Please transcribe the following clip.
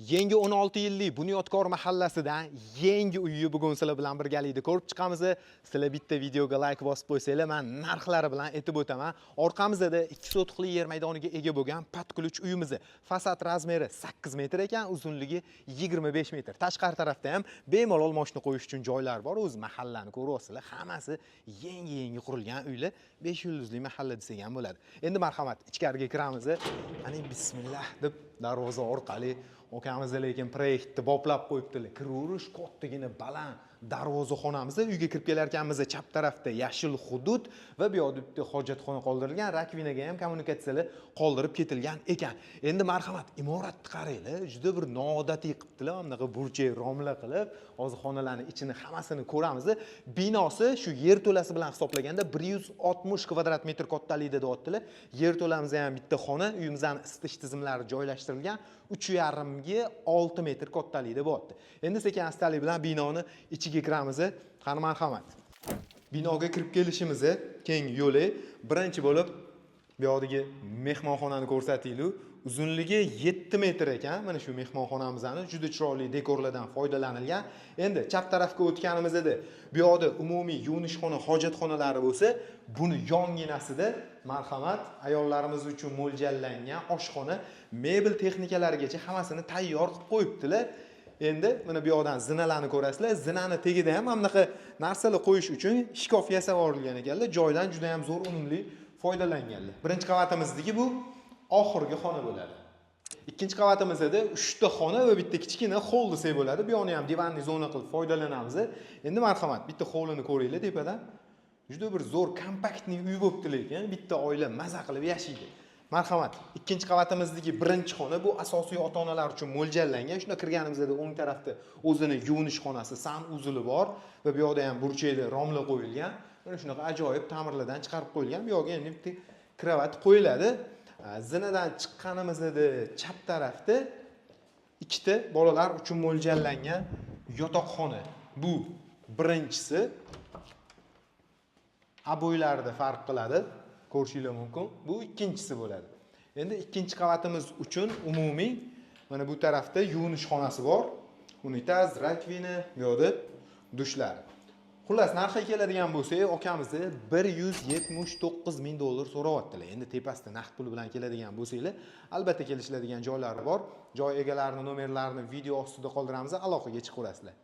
Yangi 16 yillik Bunyodkor mahallasidan yangi uyni bugun sizlar bilan birgalikda ko'rib chiqamiz. Sizlar bitta videoga like bosib qo'ysanglar, men narxlari bilan aytib o'taman. Orqamizda 2 sotixli yer maydoniga ega bo'lgan под ключ uyimiz. Fasad razmeri 8 metr ekan, uzunligi 25 metr. Tashqari tarafda ham bemalol mashina qo'yish uchun joylar bor. O'zi mahallani ko'ryapsizlar, hammasi yangi-yangi qurilgan uylar, 5 yulduzli mahalla desak ham bo'ladi. Endi marhamat, ichkariga kiramiz. Ana, bismillah deb darvoza orqali okamiz lekin proyektni boplab qo'yibdilar. Kiraverish kattagina baland darvoza xonamizda. Uyga kirib kelar ekanmiz, chap tarafda yashil hudud va bu yoqda bitta hojatxona qoldirilgan, раковина ga ham kommunikatsiyalar qoldirib ketilgan ekan. Endi marhamat, imoratni qaranglar, juda bir noodatiy qilibdilar, mana bunaqa burchak romlar qilib. Hozir xonalarni ichini hammasini ko'ramiz. Binosi shu yerto'lasi bilan hisoblaganda 160 kvadrat metr kattalikda deyaptilar. Yerto'lamizda ham bitta xona, uyimizni isitish tizimlari joylashtirilgan, 3,5 ga 6 metr kattalikda bo'lyapti. Endi sekin astalik bilan binoni ichiga kiramiz. Qani, marhamat. Binoga kirib kelishimiz keng yo'li. Birinchi bo'lib bu yoqdagi mehmonxonani ko'rsataylik. Uzunligi 7 metr ekan. Mana shu mehmonxonamizni juda chiroyli dekorlardan foydalanilgan. Endi chap tarafga o'tganimizda bu yoqda umumiy yuvinishxona, hojatxonalari bo'lsa, buni yonginasida, marhamat, ayollarimiz uchun mo'ljallangan oshxona, mebel texnikalarigacha hammasini tayyor qilib qo'yibdilar. Endi mana bu yoqdan zinalarni ko'rasizlar. Zinani tagida ham mana bunaqa narsalar qo'yish uchun shkaf yasab yuborilgan ekanlar. Joydan juda ham zo'r, unumli foydalanganlar. Birinchi qavatimizdagi bu oxirgi xona bo'ladi. Ikkinchi qavatimizda uchta xona va bitta kichkina xoll desak bo'ladi. Bu yoqni ham диванный zona qilib foydalanamiz. Endi marhamat, bitta hovlini ko'ringlar tepadan. Juda bir zo'r компактный uy bo'libdi lekin, bitta oila maza qilib yashaydi. Marhamat, ikkinchi qavatimizdagi birinchi xona bu asosiy ota onalar uchun mo'ljallangan. Shunda kirganimizda o'ng tarafda o'zini yuvinish xonasi, санузел i bor va bu yoqda ham burchakda romlar qo'yilgan. Mana shunaqa ajoyib ta'mirlardan chiqarib qo'yilgan. Bu yoqga endi bitta kravat qo'yiladi. Zinadan chiqqanimizda chap tarafda ikkita bolalar uchun mo'ljallangan yotoqxona. Bu birinchisi. Обой larida farq qiladi, ko'rishinglar mumkin. Bu ikkinchisi bo'ladi. Endi ikkinchi qavatimiz uchun umumiy mana bu tarafda yuvinish xonasi bor. Unitaz, раковина, bu yoqda dushlari. Xullas, narxiga keladigan bo'lsak, okamizni 179 ming dollar so'rayaptilar. Endi tepasida naqd pul bilan keladigan bo'lsanglar, albatta kelishiladigan joylari bor. Joy egalarini nomerlarini video ostida qoldiramiz, aloqaga chiqaverasizlar.